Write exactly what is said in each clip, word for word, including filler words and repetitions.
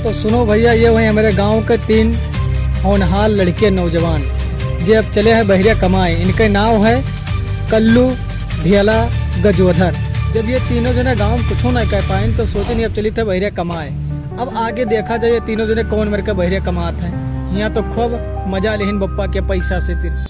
तो सुनो भइया, ये हुए हमरे गाँव के तीन होनहार लड़के नौजवान, जे अब चले हैं बहरिया कमाए। इनके नाव है कल्लू, ढियला, गजोधर। जब ये तीनों जने गाँव में कुछो नहीं कह पाइन, तो सोचिन अब चलित है बहरिया कमाए। अब आगे देखा जाए, ये तीनों जने कौन मेर के बहरिया कमात हैं। यहाँ तो खूब मजा लेहिन बप्पा के पैसा से तिर।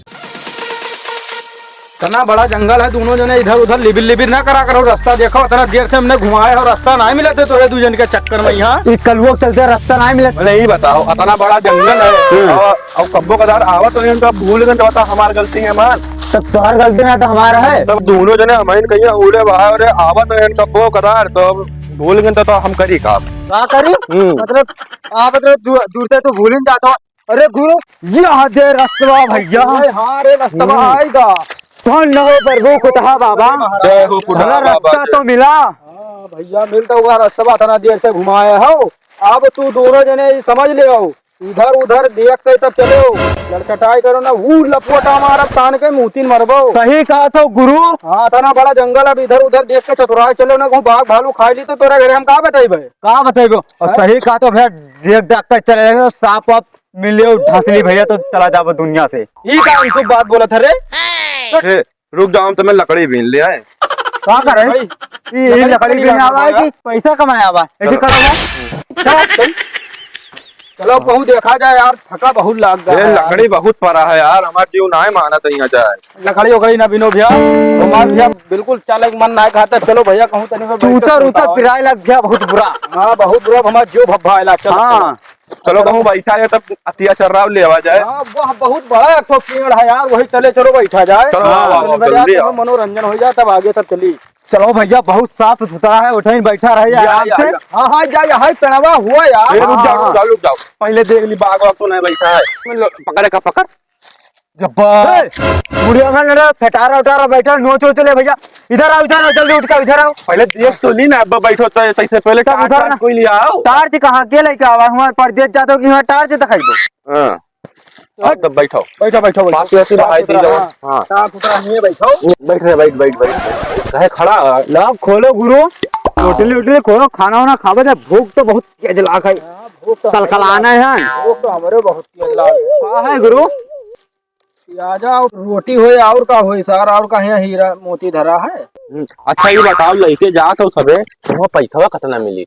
इतना बड़ा जंगल है, दोनों जने इधर उधर लिबिर लिबिर ना करा करो। रास्ता देखो, इतना देर से हमने घुमाए हो, रास्ता नहीं मिलत है तोरे दू जन के चक्कर में यहाँ। ई कलुआ के चलते रास्ता नहीं मिलत। भले ही बताओ, इतना बड़ा जंगल है, हम्म। और, और कब्बो कदार आवत हो, इनका भूल गए तो बता, हमार गलती है मान। तब तोहर गलती ना तो हमार है। तब दोनों जने हमारे कहीं उड़े बाहर उड़े आवत हो, इनका कब्बो कदार, तो भूल गए तो, तो हम करी का? का करी? हम्म। मतलब, आप मतलब दू-, दूर से तो भूल ही जाता हो। अरे गुरु, ये दे रस्तवा भइया। अरे हाँ रे, रस्तवा हम्म। आएगा। कौन न हो प्रभु कुतहा बाबा? जय हो कुतहा हमारा बाबा रास्ता के। तो मिला। हाँ भइया, मिलता हुआ रस्तवा इतना देर से घुमाए हो। अब तू दोनों जने ई समझ लेव, इधर उधर देख के तब चलेव। लड़चटाई करो ना, ऊ लपवटा मारब तान के मुँहतिन मरबो। सही कहा तो गुरु। हाँ, इतना बड़ा जंगल, अब इधर उधर देख के चतुराए चलेव ना, कहूँ बाघ भालू खाई ली तो तोरा घरे हम का बतइबे? का बतइबो? और हैं? सही कहा तो भइया, देख देख के चले जाएंगे तो सांप वाप मिले ढांसली भइया तो चला जाबो दुनिया से। ई का अनसुभ बात बोलत है रे? ए, रुक जाओ, हम तुम्हें लकड़ी बीन ले आए। का करे? भाई, ई, ई लकड़ी लकड़ी बीन बीन आवा है आवा। कि पैसा कमाए आवा? ऐसे चलो। करो ना। चलो, चलो, कहूँ देखा जाए यार, थका बहुत लाग गया ए, है यार। लकड़ी बहुत पड़ा है यार, हमार जीव नाय मानत है यहाँ जाए। लकड़ी उकड़ी ना बीनो भइया, हमार भइया बिल्कुल चले के मन नाय कहत है। चलो भइया, कहूँ तनी में बैठ के चूतर उतर सोता है। पिराए लग गया बहुत बुरा। हाँ, बहुत बुरा, हमार जीव भब्बाए लाग। चलो, हाँ। चलो। चलो, कहूँ बैठा है तब अतिया चर्राव लेवा जाए। हाँ, वह बहुत बड़ा एक ठो पेड़ है यार, वही तले चलो बैठा जाए। चलो, हाँ, आओ, आओ, आओ, तनी जल्दी यार आओ। मनोरंजन हो जाए, तब आगे तब चली। चलो भइया, बहुत साफ सुथरा है, उठे बैठा रहे या, आराम या, से। या। हाँ, हाँ, जा, या, हाय, पेड़वा हुआ यार। ए, रुक जाओ, हाँ। रुक जाओ, रुक जाओ। पहले देख ली, बाघ वाघ तो नहीं बैठा है। लो, पकड़े का पकड़। जब्बा। ए, बुढ़िया में लड़ा, फेटारा उटारा बैठा, नोच वोच ले भइया। इधर आओ, इधर आओ, जल्दी उठ के इधर आओ। पहले देख तो ली ना, अब बैठो तो सही से पहले तब टार्च उधर वार्च ना। कोई ले आओ। टार्च कहाँ के लेके आवा? हमारे परदेस जाते हो कि हमारे टार्च दिखाई दो। हाँ। आओ तब बैठो। बैठो, बैठो, बैठो। बात ऐसी साफ भाई सुथरा, दी जवान। हाँ। हाँ। साफ सुथरा हिये बैठो। बैठ रे, बैठ, बैठ, बैठ। काहे खड़ा? लाओ, खोलो गुरु। पोटली उटली खोलो, खाना वाना खावे जा। भूख तो बहुत तेज लाग है। हाँ, भूख तो कलकलाना है। भूख तो हमरे बहुत तेज लाग है। का है गुरु? प्याजा और रोटी होए, और का होए सार, और का यहाँ हीरा मोती धरा है? हम्म, अच्छा, ये बताओ, लइके जात हो सबे, तो वहाँ पैसा कितना मिली?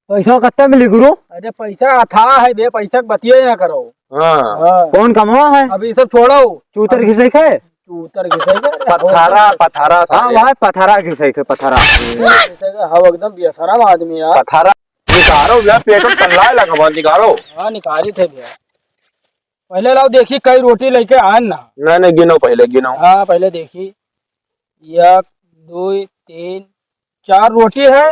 पैसा कितना मिली गुरु? अरे, पैसा अथाह है बे, पैसा के बतिये ना करो। हाँ। हाँ। कौन कमवा है? अब ये सब छोड़ो। चूतर घिसे के? चूतर घिसे के? पथरा, पथरा हाँ सारे। भाई, पथरा घिसे के, पथरा। घिसे के, हाँ, एकदम बेशरम आदमी यार। पथरा निकालो भइया, पेट में पल्ला लगा, निकालो। हाँ, निकाली थे भइया। पहले लाओ देखी कई रोटी लेके आन ना। नहीं, नहीं, गिनो पहले, गिनो। हाँ, पहले देखी। एक, दो, तीन, चार रोटी है,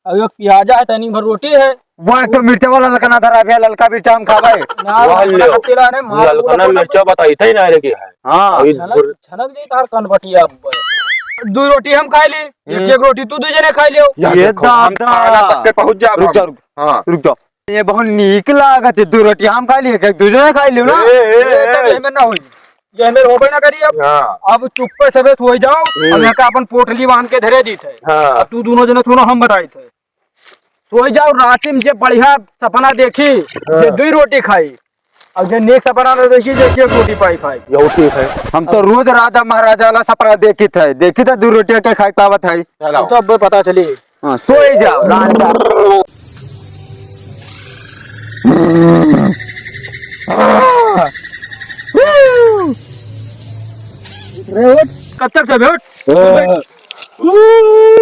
और एक प्याजा है, तनी भर रोटी है। वो एक तो मिर्चा वाला ललकना धरा भइया, ललका मिर्चा हम खावे। ना, वह ललकना लो। पतीला ने मार ललकना पूरा मिर्चा बताई थे ना रे की है। हाँ। और छनक, छनक जी तार कनपटिया ऊपर। दो रोटी हम खाई ली, एक, हम्म। एक रोटी तू दू जने खाई लियो। यार ये देखो, हम दादा। खाना तक के पहुंच जाब रुक हम। जा, रुक। हाँ। रुक जाओ। ये बहुत नीक लागत है, दो रोटी हम खा लिए, एक दूसरे खा लियो ना। ए, ए, ए, ए, तब ए। एमे ना होई, ये एमे होबे ना करी अब। हाँ। अब चुप्पे से बस हो जाओ, हम्म। अब यहाँ का अपन पोटली बांध के धरे दी थे। हाँ। अब तू दोनों जने सुनो, हम बताई थे। सो जाओ, रात में जे बढ़िया सपना देखी, हाँ। जे दो रोटी खाई, और जे नेक सपना ना देखी, जे एक रोटी पाई खाई। यहू ठीक है। हम तो रोज राजा महाराजा वाला सपना देखी थे, देखी थे दो रोटियां के खाई पावत है। चलो। तो अब पता चली। हाँ, सोई जाओ, रांझा। रे उठ। कब तक सोबे, उठ।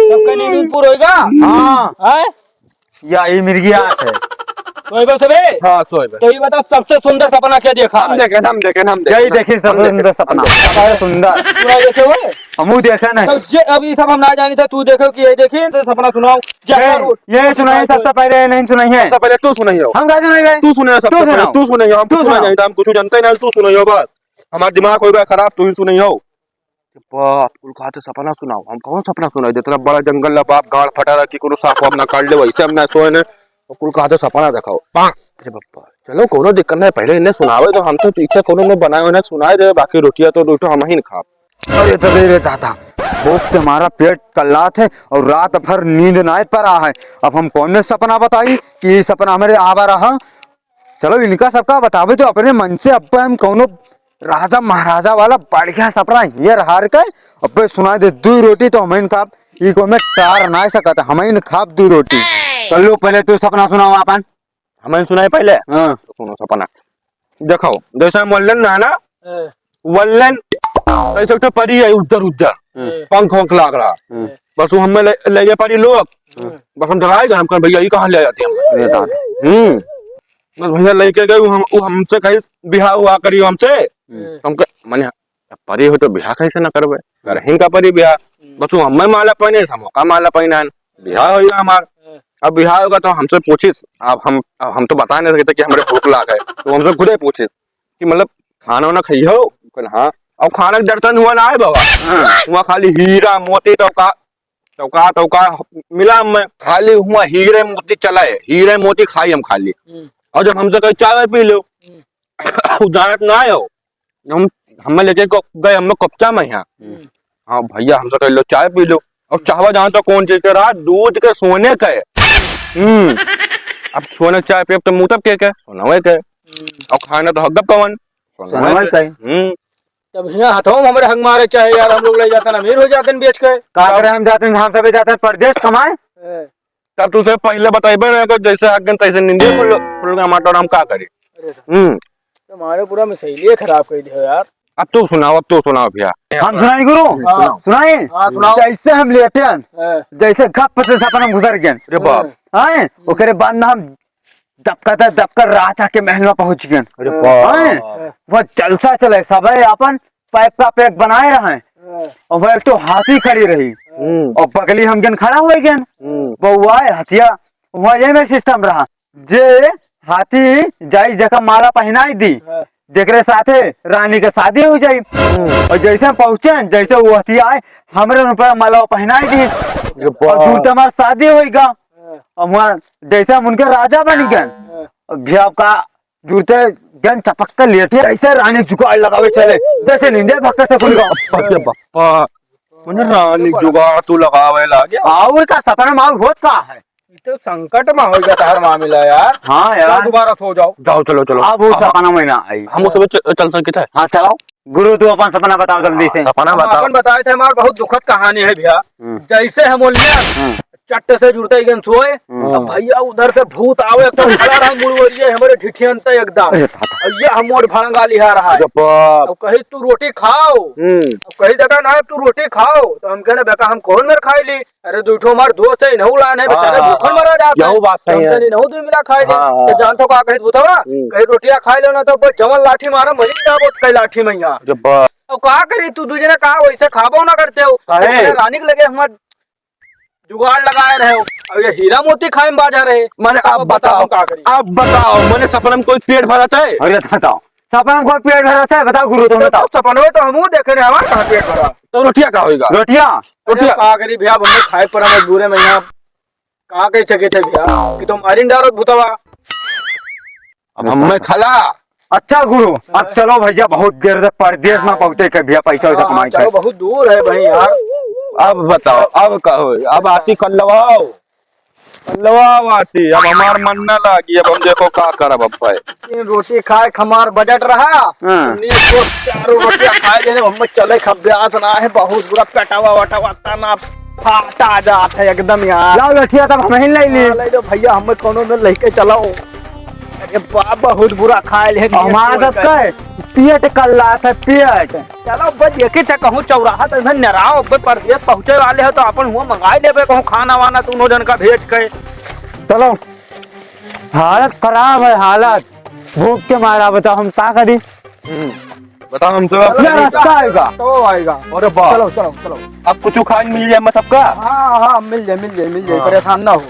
सबका नींद पूरा होएगा? हाँ। हैं? या, ये मिर्गी आत है। सोए बे सबे? हाँ, सोए बे। तो ये बताओ, सबसे सुंदर सपना क्या देखा हम है? देखें, हम देखें, हम देखें। यही देखी सबसे हम देखें। सुंदर सपना। हम देखें। सबसे सुंदर। पूरा देखे हुए? हमू देखे नहीं। तो जे, अब ये सब हम ना जानी थे, तू देखे कि ये देखी, तो सपना सुनाओ। जा, ये, उठ। ये सुनाइए सबसे पहले, ये नहीं सुनाइए। सबसे पहले तू सुनाइयो। हम का सुनाई भाई? तू सुनाइयो सबसे तू पहले, सुनाओ। तू सुनाइयो, हम तू कुछ ना सुनाओ। जानी, हम कुछ जानते नहीं, तू सुनाइयो बस। हमार दिमाग हो गया खराब, तू ही सुनाइयो। बाप, कुल कहा थे सपना सुनाओ, हम कौन सपना सुनाई देते? इतना बड़ा जंगल ला बाप, गाड़ फटा रखी, कोनो सांप वाप ना काट ले, वैसे हम ना सोए ने, और कुल कहा थे सपना दिखाओ। अरे बप्पा, चलो कोनो दिक्कत नहीं, पहले इन्हें सुनावे तो, हम तो पीछे कोनो ने बनाए उन्हें सुनाए दे, बाकी रोटियां तो रोटियां हम ही न खाब। अरे तबे रे दादा, भूख के मारा पेट कल्लात है और रात भर नींद नाय परा है। अब हम कौन सपना बताई कि ये सपना हमरे आवा रहा। चलो, इनका सबका बतावे तो अपने मन से। अब हम कौनो राजा महाराजा वाला बढ़िया सपना हियर हार के अबे सुनाई दे। दुई रोटी तो हमइन खाब, ई को में टार नाय सकत, हमइन खाब दुई रोटी। चलो, पहले तू सपना सुनाओ आपन। हमइन सुनाई पहले? हाँ। तो सुनो सपना। देखो, जैसे हम वल्लन ना, ना, हाँ। वल्लन, जैसे एक ठो परी है, उज्जर, उज्जर। हाँ। पंख वंख लाग रहा। हाँ। बस वो हमें ले, ले गए परी लोग। हाँ। बस हम डराए गए, हम कहे, "भैया, ये कहाँ ले जाते हैं?" अरे दादा। हम्म। बस भैया लेके गए, वो हम, वो हमसे कहीं बिहाव हुआ करियो हमसे। हम्म। हमके, मने, अब परी हो तो बिहाव कैसे ना करबे? करहिन का परी बिहाव? हम्म। बस वो हमें माला पहने, हम ओका माला पहनान। बिहाव होइगा हमार। हम्म। अब बिहाव होगा तो हमसे पूछिस, अब हम, अब हम तो बता नहीं सकते कि हमरे भूख लाग है, तो हमसे खुदे पूछिस कि मतलब खाना वाना खइहो? कहन हाँ। अब खाना के दर्शन हुआ ना है बाबा, हाँ। हुआ खाली हीरा मोती तो का तौका, तौका मिला में खाली हुआ हीरे मोती चला है, हीरे मोती खाई हम खाली। हम्म। और जब हमसे कही, "चाय वाय पी लो," हम्म। उ जानत ना हो। हम, हमें लेके को-, गए, हमें कपचा में यहाँ। हम्म। हाँ भैया, हमसे कह लो, "चाय पी लो।" और चाहवा जान तो कौन चीज के रहा, दूध के सोने के। हम्म। अब सोने चाय पियब तो मुतब के के? सोनवे के। हम्म। और खाना तो हगब कवन? सोनवे सोनवे के। के। हम्म। तब हियाँ हथवा में हमरे हक मारे चाहे यार, हम लोग ले जातन, अमीर हो जातन बेच के। का करे, हम जातन, हम सबे जातन परदेस कमाए। ए। तब तुसे पहिले बताइबे ना कि जैसे हक गन तैसे निंदे फुल, फुल का माटर हम का करी? अरे साहब। हम्म। तुम्हारे पूरा मिसाइले खराब कर दियो यार। अब तू सुनाओ, अब तू सुनाओ भैया। हम सुनाई गुरु? हाँ। सुनाई? हाँ, सुनाओ। जैसे हम लेटे हैं, हाँ। जैसे गप से सपना में घुसर गए। अरे बाप। हाँ, ओकरे बाद में हम दबका दे, दबका राजा के महल में पहुंच गए। अरे हाँ। बाप। हैं? वहाँ जलसा चले, सबे अपन पैक का पैक बनाए रहे। हाँ। और वहाँ एक ठो हाथी खड़ी रही। हम्म। और बगली हम गन खड़ा हुए गन। हम्म। बउआ है, हथिया, वहाँ ये में सिस्टम रहा। जे हाथी जाई जका माला पहनाई दी, हाँ। जेकरे साथे रानी के शादी हो जाई। हम्म। और जैसे हम पहुँचे, जैसे वो हथिया आए, हमरे ऊपर माला पहनाई दी। ये और बाप। दूर तो हमार शादी होइगा। हाँ। और वहाँ जैसे हम उनके राजा बन गए, हाँ। और भी आपका जुड़ते गन चपक के लेटे, ऐसे रानी जुगाड़ लगावे चले, जैसे नींदे भक्का से खुल गया। अरे बप्पा, मने रानी जुगाड़ तू लगावे लागे। और का सपना में और होत का है? ई तो संकट में होइगा तहर मामला यार। हाँ यार। जाओ दोबारा सो जाओ। जाओ, चलो, चलो। अब वो हाँ। सपना में ना आई। हम उस समय च-, चल सकते हैं। हाँ, चलाओ। गुरु, तू अपन सपना बताओ जल्दी से। हाँ, सपना हम बताओ। अपन बताए थे, हमार बहुत दुखद कहानी है भैया। हम्म। जैसे हम बोलिए, हम्म। चट्ट से जुड़ते ही गन सोए, हम्म। अब भैया उधर से भूत आवे, एकदम खड़ा रहा, मुड़ ओरिए हमरे ठिठियन ते एकदम। अरे बाप। और ये हम मोड़ भड़ंगा लिहा रहा है। अरे बाप। अब कही, "तू रोटी खाओ।" हम्म। अब कही, "दादा ना, तू रोटी खाओ।" तो हम कहने, "बेटा, हम कौन मेर खाई ली?" अरे, दू ठो हमार दोस्त है, इनहू लान है, बेचारे हाँ, भूखन हाँ, मरा जात यहू है। बात सही तो हम है। कहने, "इनहू दू मिला खाई ली।" हाँ, हाँ। तो जानत हो का कहित भूतवा? हम्म। कही, "रोटियां खाई लो ना, तो बस जवन लाठी मारा, मरी जाबो कई लाठी में यहाँ।" अरे बाप। अब का करी, तू दू जने का वैसे खाबो ना करते हो। काहे? तो अपने रानी के लगे हमार जुगाड़ लगाए रहे हो। अब ये हीरा मोती खाए में बाजा रहे। माने अब आप बताओ, बताओ, हम का करी? आप बताओ, माने सपना में कोई पेट भरत है? अरे बताओ, सपना में कोई पेट भरत है? बताओ गुरु, तुम तो बताओ। सपना में तो हमहू देखे रहे, हमार कहाँ पेट भरा? तो रोटिया का होइगा? रोटिया? अरे रोटिया। का करी भैया, अब हमें खाए पर मजबूरे में यहाँ का कही सके थे भैया कि तो मारिन डालो भूतवा। अब हम मैं खला। अच्छा गुरु, अब हाँ। चलो भैया, बहुत देर से परदेस में पहुंचे के भैया, पैसा वैसा हाँ, कमाए चलो, के। बहुत दूर है भाई यार। अब बताओ, अब का होई? अब आती कल्लवाओ, कल्लवाओ आती। अब हमार मन ना लागी, अब हम देखो का करब अब भाई। तीन रोटी खाए के हमार बजट रहा, हाँ। उन्नीस को चारों रोटियां खाए लेने, हम चले खब्यास ना है, बहुत बुरा पेटवा वटवा तना फाटा जात है एकदम यार। लाओ लठिया तब हम ही ले ली। हाँ, ले लो भैया, हम कोनो में लेके चलाओ। अरे बाप, बहुत बुरा खाए ले। हमारा सब का है, पेट कल्लात है, पेट। चलो, बस एक ही थे कहूँ चौराहा तक से नराव, बस परदेस पहुँचे वाले हो तो अपन हुआ मंगाई लेबे कहूँ खाना वाना दोनों जन का भेज के। चलो, हालत खराब है, हालत। भूख के मारा, बताओ हम का करी? हम्म, बताओ हम तो। चलो, अपना रास्ता आएगा। तो आएगा। अरे बाप। चलो, चलो, चलो। अब कुछ खाए मिल जाए मैं सबका? हाँ, हाँ, मिल जाए, मिल जाए, मिल जाए, हाँ। परेशान ना हो।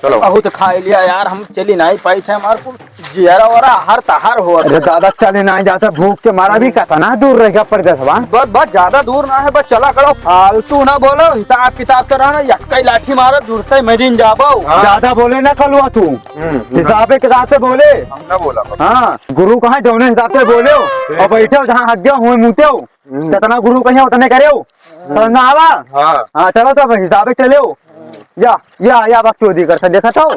चलो। बहुत खाए लिया यार, हम चली नाहीं पाई थे, हमार कुल जियरा वरा हर तहार हो। अरे दादा, चले नाहीं जाता, भूख के मारा भी हम्म। कतना दूर रह गया परदेसवा। बस, बस, ज्यादा दूर ना है, बस चला करो, फालतू ना बोलो, हिसाब किताब से रहना, यक्का ही लाठी मारो, जुड़ते मरिन जाबो। हाँ। ज्यादा बोले ना कलुआ तू, हम्म। हिसाबे किताब से बोले। हम ना बोला। हाँ, गुरु कहाँ जौने हिसाब से बोले हो, ठीक और है। बैठे हो जहाँ हक गया, हुए मुँहते हो, हम्म। जितना गुरु कहिए उतने करे हो। समझ में आवा? हाँ। हाँ, चलो तो अब हिसाबे चलो। या, या, या बकचोदी करता, देखा तो?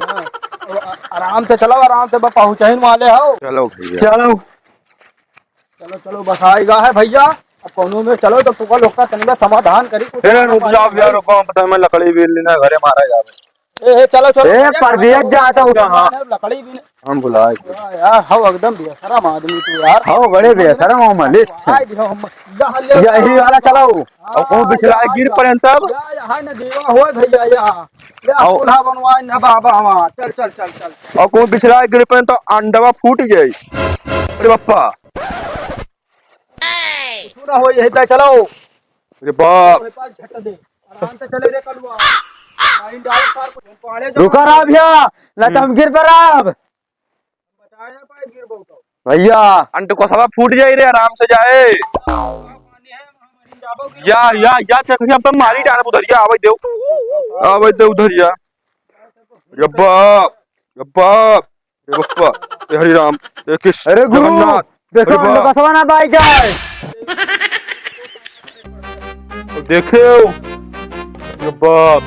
आराम से चलो, आराम से, बस पहुँचहिन वाले हो। चलो भैया। चलो। चलो, चलो, बस आएगा है भैया। अब कौनो में चलो तो तुका लोग का तनिका समाधान करी कुछ। ए, रुक जाओ भैया, रुको, हम पता है मैं लकड़ी भी लेना, घरे मारा जावे। ए, ए, चलो, चलो, ए, भैया, परदेस चलो, जाता हूँ। हाँ। लकड़ी भी नहीं। हम भुलाए। यार, यार, हो एकदम बेशरम आदमी तू यार। हो, बड़े बेशरम हो, मालिक। आए दियो हम, या, या, यही वाला चलाओ। और कौन बिछड़ा गिर पड़े तब? या, या, हाय ना देवा, हो भैया, या। या, आओ। चूल्हा बनवाए ना बाबा हमार। चल, चल, चल, चल। और कौन बिछड़ा गिर पड़े तो अंडवा फूट जाई। अरे बप्पा। सुना हो, यही तय चलाओ। अरे बाप। ओए, पास झट दे। आराम से चले रे कलुआ। लाइन डाल पार को झंपाड़े जो रुका रहा भैया, ना तो हम गिर पर अब। बचाए ना पाए गिर बहुतो। भैया। अंट को सवा फूट जाई रे, आराम से जाए। या, या, या, चल, हम तो मारी डाल उधर, या, आवे दे। आवे दे उधर, या। या बाप, या बाप। ए बप्पा, ए हरि राम, ए कृष्ण, अरे गुरु, जगन्नाथ, देखो, अरे बाप। बसवा ना बाई जाए। देखे हो, ए बाप।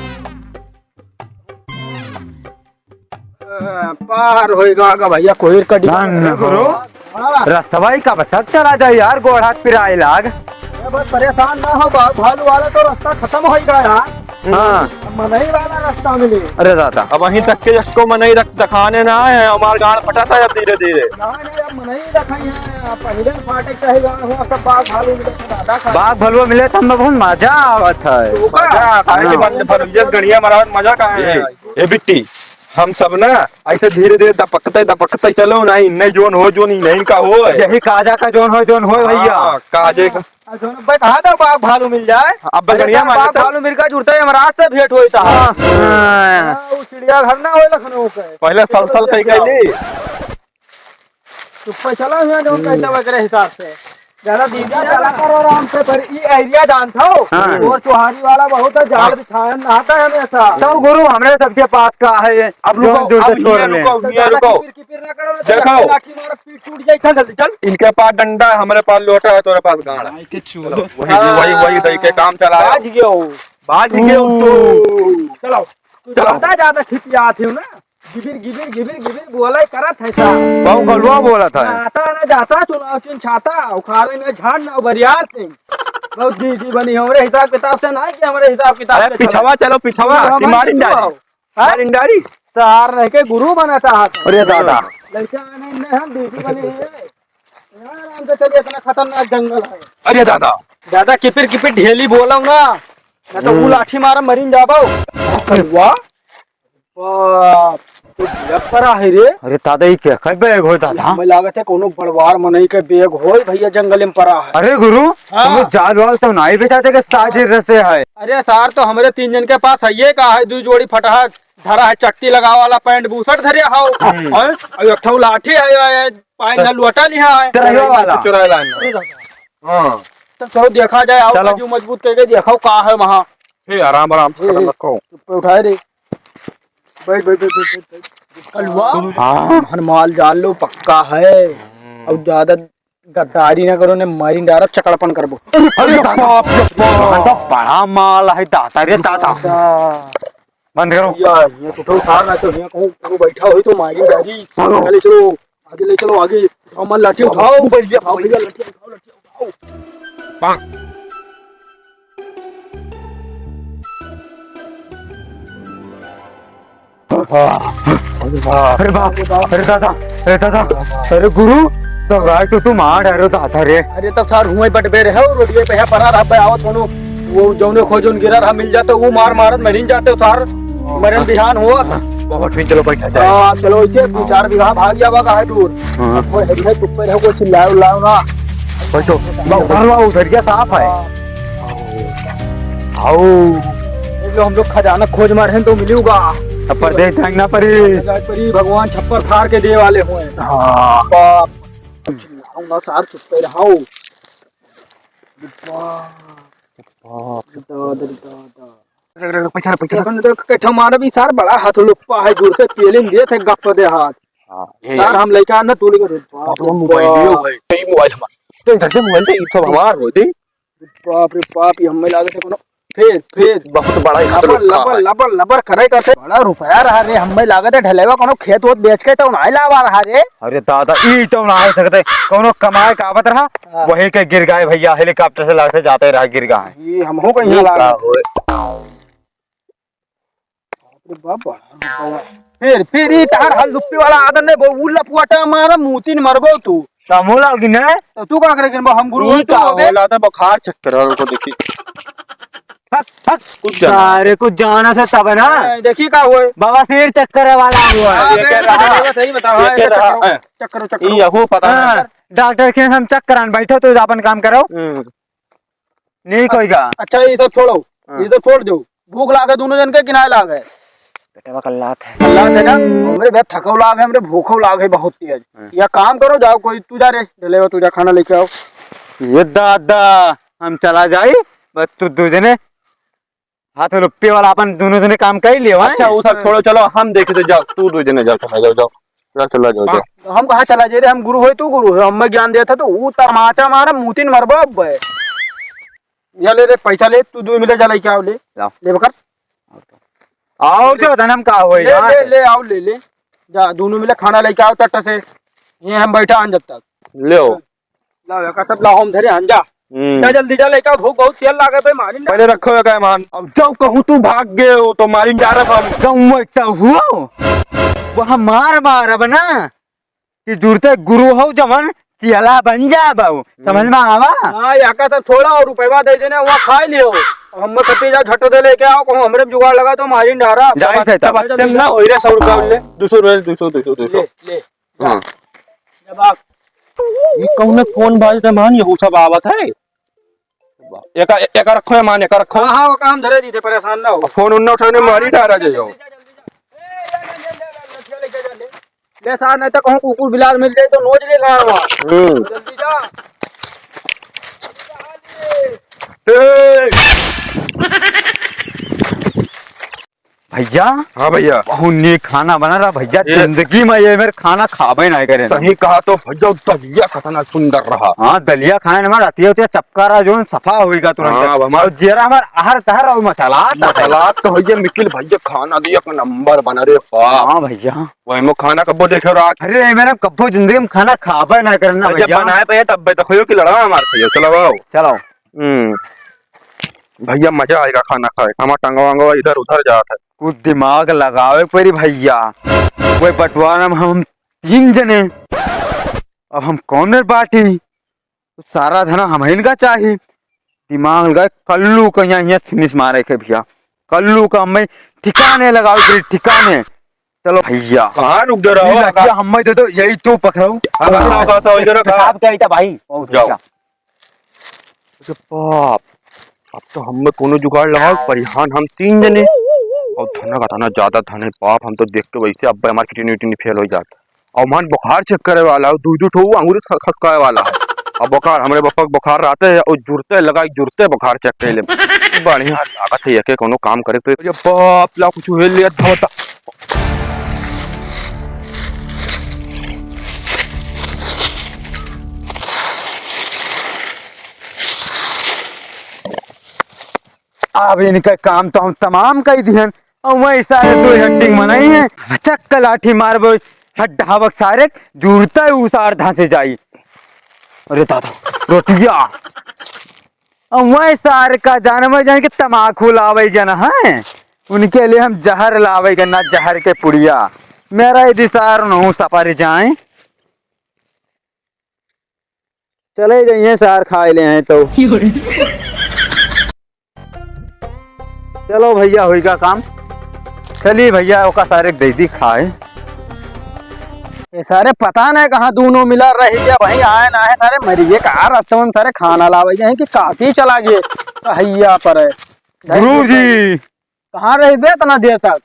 ए, पार होइगा का भैया, कोई कटी ना, ना, गुरु। हाँ। रस्तवा ही कब तक चला जाए यार, गोड़ हाथ पिराए लाग। ए भाई, परेशान ना हो, बाघ भालू वाला तो रास्ता खत्म होइगा यार। हाँ। अब मनई वाला रास्ता मिले। अरे दादा। अब वहीं तक के जिसको मनई रख दिखाने ना है, हमार गांड फटा था अब धीरे धीरे। ना, नहीं, अब मनई रखाई है, अब पहले फाटे चाहे गांड हो, सब बाघ भालू मिले तो दादा का। बाघ भालू मिले तो हमें बहुत मजा आवत है। तो का? मजा, काहे के हाँ। बंद भर, ये गणिया मरावत मजा कहाँ है? ए, ए बिट्टी, हम सब ना ऐसे धीरे धीरे दपकते दपकते चलो, नहीं, नहीं जोन हो, जोन ही नहीं का हो। यही काजा का जोन हो, जोन हो भैया। हाँ, काजे का। आ, जोन बता दो, बाघ भालू मिल जाए। अब अरे बढ़िया सर, माने बाघ तो। भालू मिल का जुड़ता है, हमारा आज से भेंट होई था। हाँ। हाँ, वो चिड़ियाघर ना होए लखनऊ के। पहले सल सल कही गई। चुप्पे चला हुआ, जोन कहता हुआ करे हिसाब से। ज्यादा दीदी ना चला करो आराम से, पर ई area जानत हो? हाँ। और चुहारी वाला बहुत है, जाल बिछायन नहाता है हमेशा। तो गुरु, हमरे सबके पास का है, अब रुको, जोन जुड़ते अब छोड़ हियाँ ले। रुको, तो हियाँ ज्यादा रुको। किपिर किपिर ना करो, ना तो देखो। लाठी मारो, पीठ टूट जाए, चल जल्दी चल। इनके पास डंडा है, हमरे पास लोटा है, तोरे पास गांड है। चलो, वही, वही, वही दई के काम चलाओ। बाज गयो। बाज गयो तू। चलो, तू चलो। ज्यादा, ज्यादा खिसियात हो ना। गिबिर, गिबिर, गिबिर, गिबिर बोले करत है का? बाघ भालुआ बोलत है। आता ना जाता, चुनाव चिन्ह छाता, उखाड़े में झाड़ ना बरियार सिंह। बहुत दीदी बनी, हमरे हिसाब किताब से ना, कि हमरे हिसाब किताब अरे से चले। पिछवा चलो, पिछवा, हम कि मारिन डारी? हैं? मारिन डारी? सार रह के गुरु बना चाहत है। अरे दादा। लड़का आने में हम दीदी बनी है। आराम से चलिए, इतना खतरनाक जंगल है। अरे दादा। दादा किपिर किपिर ढेली बोलो ना, ना तो वो हम्म। लाठी मारा मरिन जाबो। अरे वाह। बाप, तो ढेर परा है रे। अरे दादा, ई के, के बैग हो दादा? हमें लागत है कोनो बड़वार मनई के बैग होई भैया, जंगल में परा है। अरे गुरु, हाँ। तुम लोग जाल वाल तो नहीं बेचाते के साजिर से है? अरे सार, तो हमरे तीन जन के पास है, ये का है, दू जोड़ी फटहा धरा है, चट्टी लगावा वाला पैंट बुशर्ट धरे हो। हम्म। और, और एक ठो लाठी है, ये पाइन तो ना लोटा लिहा है। चुराइवा वाला। चुराइवा वाला। अरे दादा। हाँ। तो चलो देखा जाए, आओ चलो। काजू मजबूत करके देखो का है वहाँ। ए, आराम, आराम से ए, कदम ए, रखो। चुप्पे उठाए रे। बैठ, बैठ, बैठ, बैठ, बैठ, बैठ। कलुआ। हाँ। हन माल जाल लो पक्का है। हम्म। अब ज्यादा गद्दारी ना करो, ने मारी डारब, चकड़पन करबो। अरे बाप रे बाप, तो बड़ा माल है दादा रे दादा। दादा। बंद करो। या, ये तो उठा ना, तो यहाँ कहूँ, कहूँ बैठा हो तो मारी डारी। चलो। चले चलो, आगे ले चलो, आगे। उठाओ, मार लाठी उठाओ। ऊपर लिया, आओ भैया, लाठी उठाओ, लाठी उठाओ। पाक। अरे बाप, अरे दादा, अरे दादा, अरे गुरु, तो राय तो तू मार डारो दादा रे। अरे तब सार हुए बटबे रहे हो, रोडवे पे है परा रहा, आवत होनो, वो जौने खो जौन गिरा रहा मिल जाते, वो मार मारत मरिन जाते सार, मरन बिहान हुआ। बहुत फिर चलो बैठा जाए। हाँ, चलो इसे दो चार बीघा भाग जावा का है दूर। हाँ। कोई है, है, चुप पे रहो, कोई चिल्लाओ, उल्लाओ ना। बैठो, उधर वा, उधर क्या साफ है। आओ। देख लो, हम लोग खजाना खोज मारे हैं तो मिलूगा। तब परदेस जाए ना परी। जाए परी, भगवान छप्पर फाड़ के दे वाले हुए। हाँ। बाप। चिल्लाओ ना सार, चुप पे रहो। बाप। दादा, दादा। पैसा, पैसा। अपन तो कट्ठा मारा भी सार, बड़ा हाथ लुप्पा है, जुड़ते पेलिन दिए थे गप दे हाथ। हाँ, ये सार, है। हम लइका ना तू लेकर बाप रे, मोबाइल लियो भाई। यही मोबाइल हमारा। तो इधर से मोबाइल से, ये सब हमार हो दे। बाप रे बाप, ये हमें लागत है कोनो फेर, फेर। बहुत बड़ा ही लबर, खतरनाक लबर, है। लबर, लबर करे करते। बड़ा रुपया रहा रे, हमें लागत है ढलेवा कोनो खेत वोत बेच के तो नाहीं लावा रहा रे। अरे दादा, ई तो ना हो सकते, कोनो कमाए का आवत रहा, हाँ। वही के गिर गए भइया, helicopter से लाते जाते रहा, गिर गए। ये हमहू कहीं ये लागत का है। होए? बाप रे बाप, बड़ा रुपया। फिर, फिर ई तार हल दुप्पी वाला आदत नहीं, वो उल्ला पुआटा मारा, मूतिन मरबो तू। तमो लागिन है? तो तू का करे, हम गुरु ई होई, तू का होगे? होला, तो बुखार चक्कर है, उनको देखी। हट, हट। कुछ जाना। सारे कुछ जाना था तब ना। ए, देखी का होए? बवासीर चक्कर वाला हुआ है। हाँ, ये बे, कह रहा, सही बता, ये हाँ, कह ये रहा, चक्कर, हाँ। चक्कर, चक्कर। ई यहू पता हाँ, नहीं। डॉक्टर के हम चेक करान बैठो, तो अपन काम करो। हम्म। नहीं कोई का। अच्छा, ये सब छोड़ो, हाँ। ये सब छोड़ दो। भूख लागे दोनों जन के कि नाहीं लागे? पेटवा कल्लात है। कल्लात है ना? हमरे भैया थकौ लागे, हमरे भूखौ लागे बहुत तेज। हाँ। या काम करो, जाओ कोई, तू जा रे, ढलेवा, तू जा खाना लेके आओ। ये दादा, हम चला जाई, बस तू दू जने हाथ में लुप्पी वाला अपन दोनों जने काम कर लियो, हैं? अच्छा, वो सब छोड़ो, चलो, हम देखे थे, जाओ, तू दू जने जाओ, चला जाओ, जाओ। चला, चला जाओ, जाओ। हाँ, हम कहाँ चला जाए रे? हम गुरु होई, तू गुरु होई, हमें ज्ञान देता तो वो तमाचा मारा, मूतिन मरबो अब बे। या ले रे, पैसा ले, तू दू मिले जा, लेके आओ, ले। लाओ। ले बकर। और जो धनम का होई ले, ना? ले, ले, आओ, ले, ले। जा, दोनों मिले खाना लेके आओ तट से। ये हम बैठा हन जब तक। ले आओ। लाओ, एका सब लाओ, हम धरे हन, जा। हम्म। जा, जल्दी जा, लेके आओ, भूख बहुत तेज लागे बे, मारी ना। पहले रखो एका मान। अब जाओ, कहूँ तू भाग गए हो, तो मारी जा रहा हम। जाऊँ मैं तो हुओ। वहाँ मार मारब ना। कि जुरते गुरु हो जवन, चेला बन जाबो। समझ में आवा? हाँ, यहाँ का सब छोड़ा और रुपया दे देने, वहाँ खा लियो। अब हम कति जा झट दे लेके आओ, कहूँ हमरे में जुगाड़ लगा तो मारी डारा। जाई थे तब। तब अच्छे ना होई रे, सौ रुपया ले, दो सौ ले, दो सौ, दो सौ, दो सौ। ले, ले। हाँ। जब आप ये कौन फोन बाजत है, मान, यहू सब आवत है। एका, एका रखो है मान, एका रखो। हाँ, हाँ, वो काम धरे दी थे, परेशान ना हो। फोन उन्ना उठाने मारी डारा जाइयो। ले सार, नहीं तो कहूँ कुकुर बिलार मिल जाए तो नोच ले गाँव। हम्म। जल्दी जा। ए! भैया। हाँ भैया। बहुत नीक खाना बना रहा भैया, ए! जिंदगी में ये मेरे खाना खाबे नहीं करे। सही कहा तो भैया, दलिया कितना सुंदर रहा। हाँ, दलिया खाए ना, रातिया उतिया चपका रहा, जो सफा होइगा तुरंत। हाँ, अब हमार और जेरा हमार अहर तहर और मसाला आता है। मसाला तो भैया, निखिल भैया, खाना दिया एक नंबर बना रे बाप। हाँ भैया। वही में खाना कब्बो देखे रहा। अरे, ये मेरा कब्बो जिंदगी में खाना खाबे ना करना भैया, भैया। बनाए पे तब तक होयो कि लड़ा मार खाइयो, चलो आओ। चलो। हम्म। भैया, मजा आएगा खाना खाए। हमारा टंगवा वंगवा इधर उधर जात है। कुछ दिमाग लगावे परी भैया। वही बंटवारा में हम तीन जने, अब हम कौन बाटी? सारा धना हमहिन का चाही। दिमाग लगाए, कल्लू का यहाँ, यहाँ finish मारे के भैया। कल्लू का हमें ठिकाने लगावे परी, ठिकाने। चलो भैया। कहाँ रुक गए रहो? ये लठिया हमें दे दो, यही तो पकड़ो। अब ऐसा, ऐसा, ऐसा, इधर रखा। पेशाब क्या इतना भाई? बहुत जाओ। अच्छा। अरे बाप, अब तो हमें कोनो जुगाड़ लगाओ, परिहान हम तीन जने। और धना का धना ज्यादा धन है बाप, हम तो देख के वैसे अब हमार kidney उडनी fail हो जात। और मान बुखार check करे वाला है, दू दू ठो अंगूरी ख-, खसकाए वाला है। अब बुखार, हमरे बापा के बुखार रहते हैं, और जुरते लगा, जुरते बुखार check कर ले। बढ़िया लागत है, एके कोनो काम करे तो। अरे बाप, ला कुछ हेल लिया, धोता। अब इनका काम तो हम तमाम कई दिहन, और वही सारे दो हड्डिंग बनाई हैं, चक्का लाठी मारबो, हड्डावक सारे, जुरता है उसार धांसे जाई। अरे दादा, रोटिया। और वही सार का जानवर जान के तमाकू लावे गया ना है, उनके लिए हम जहर लावे गया ना, जहर के पुड़िया। मेरा यदि सार नहु सपर जाए, चले जाइए सार खाए ले हैं तो। चलो भैया, होई का काम। चलिए भैया, ओका सारे के दे दी खाए। ये सारे पता नहीं कहाँ दोनों मिला रह गया, वहीं आए ना है सारे, मरिए का रास्ते में सारे खाना लावे गए हैं कि काशी चला गए, भैया पर है। गुरु जी। कहाँ रह बे इतना देर तक?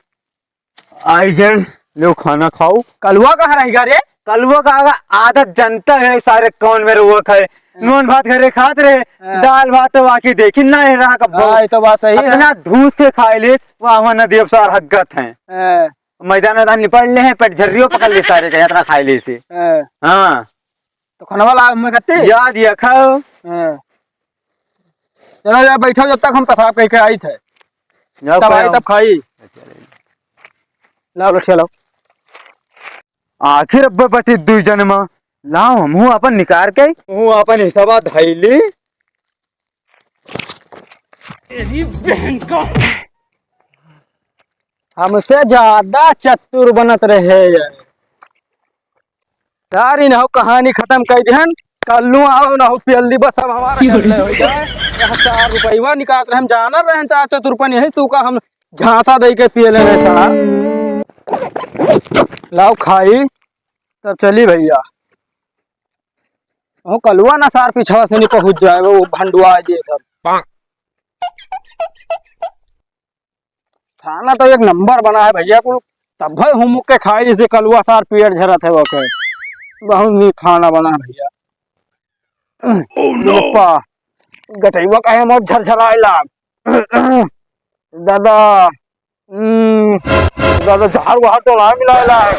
आई गए, लो खाना खाओ। कलुआ कहाँ रह गया रे? कलुआ का आगा आदत जनता है सारे कौन मेरे वो खाए। नून भात घरे खात रहे, हाँ। दाल भात तो बाकी देखी ना है रहा कब। हाँ, ये तो बात सही है। इतना धूस के खाए ले, वाह, वाह, नदी अब सार हगत हैं। हाँ। मैदान वैदान निपट ले हैं, पेट झर्रियो पकड़ ले सारे के, इतना खाए ले से। हाँ। हाँ। तो खनवा ला मैं खाते? याद ये खाओ। हाँ। चलो यार, बैठो, जब तक हम पेशाब कइ के आइत है। जाओ, तब आई, खाओ। तब खाई। लाओ, लठिया लाओ। आखिर अब्बे बटी दुई जने मा, लाओ, हमहू आपन निकार के। हमहू आपन हिसाबा धइली। तेरी बहन का। हमसे ज्यादा चतुर बनत रहे यार। यार, इनहू कहानी खतम कइ दिहन। कल्लू आओ ना हो पियल दी, बस अब हमारा कर ले हो जाए। यहाँ चार रुपया निकालत रहे, हम जानत रहे चार चतुर पन, यही तू का हम झांसा दइ के पिए ले रहे सार। लाओ खाई, तब चली भइया। ओ कलुआ ना सार पिछवा से नहीं पहुँच जाए, वो भंडुआ दे सब। खाना तो एक नंबर बना है भइया, कुल तब भाई हुमुक के खाए जैसे कलुआ सार पेट झरत है ओके। बहुत नीक खाना बना है भइया। Oh no! पप्पा, गटइवा काहे मोर झरझराए लाग। दादा, हम्म, दादा झाड़ वाड़ तो ना मिलाए लाग।